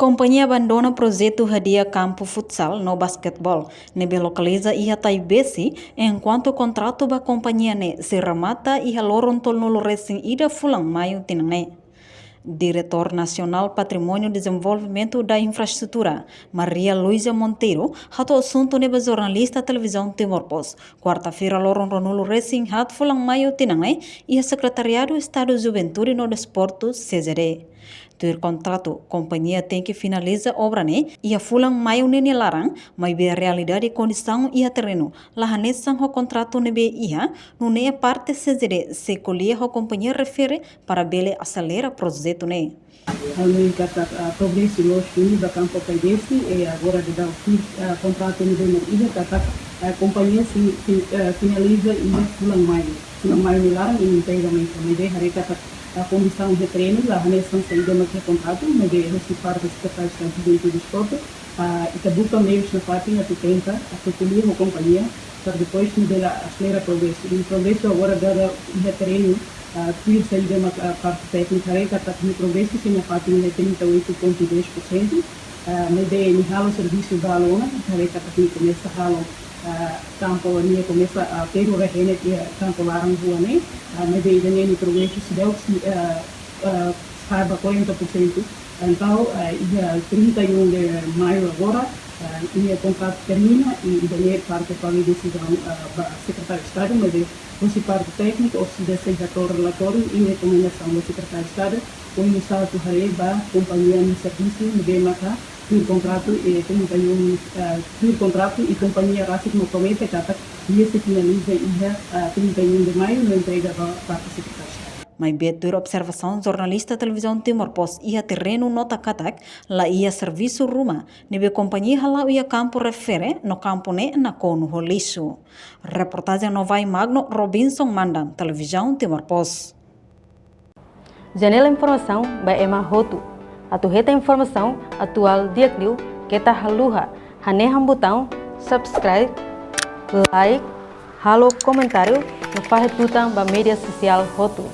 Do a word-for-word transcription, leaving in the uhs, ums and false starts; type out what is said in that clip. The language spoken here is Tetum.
Kompañia abandona projetu hadi'a kampu futsal no basquetebol ne'ebé lokaliza iha Taibesi, enkuantu kontratu ba kompañia ne'e sei remata iha loron tolunulu resin ida fulan Maiu tinan ne'e. Diretór Nasionál Patrimóniu Dezenvolvimentu da Infraestrutura, Maria Luísa Monteiro, hato'o asuntu ne'e ba jornalista Televizaun Timor Post, kuarta-feira loron ruanulu resin haat fulan Maiu tinan ne'e, iha Sekretariadu Estadu Juventude no Desportu, C J D. Tuir kontratu, kompañia tenke finaliza obra ne'e iha fulan Maiu ne'e nia laran, maibé realidade kondisaun iha terrenu la hanesan ho kontratu ne'ebé iha, nune'e parte C J D sei ko'alia ho kompañia refere para bele aselera projetu ne'e. Hal ne'e katak, ah, progresu loos duni ba kampu Taibesi, i agora daudaun, ah, kontratu ne'ebé mak iha katak, ah, kompañia sei, sei, ah, finaliza iha fulan Maiu. Fulan Maiu nia laran imi entrega mai ita, maibé haree katak, ah, kondisaun iha terrenu la hanesan saida mak iha kontratu, maibé husi parte Sekretáriu Estadu Juventude no Desportu, ah, ita buka meius nafatin atu tenta, atu ko'alia ho kompañia, para depois nia bele aselera progresu. I progresu agora daudaun iha terrenu, ah, tuir saida mak, ah, parte téknika haree katak nia progresu sei nafatin iha trinta e oito ponto dez por cento, ah, maibé nia halo servisu balu ona, haree katak nia komesa halo, ah, kampu, nia komesa, ah, peru rehenek iha kampu laran rua ne'e, ah, maibé ida-ne'e nia progresu seidauk sei, ah, ah, ba quarenta por cento. Entaun, ah, iha trinta e um de Maiu agora, ah, nia kontratu termina i ida-ne'e parte fali desizaun, ah, ba Sekretáriu Estadu, maibé husi parte téknika, orsida sei hato'o relatóriu i rekomendasaun ba Sekretáriu Estadu, oinsá atu haree ba kompañia nia servisu, ne'ebé maka tuir kontratu, eh, trinta e um, eh, tuir kontratu i kompañia rasik mak promete katak nia sei finaliza iha, eh, trinta e um de Maiu no entrega ba parte Sekretáriu Estadu. Maibé tuir observasaun jornalista Televizaun Timor Post iha terrenu nota katak, la iha servisu ruma ne'ebé kompañia hala'o iha kampu refere no kampu ne'e nakonu ho lixu. Reportajen Novai Magno, Robinson Mandan, Televizaun Timor Post. Janela informasaun ba ema hotu. Atu hetan informasaun atuál di'ak liu, keta haluha hanehan butaun subscribe, like, halo komentáriu no fahe tutan ba média sosiál hotu.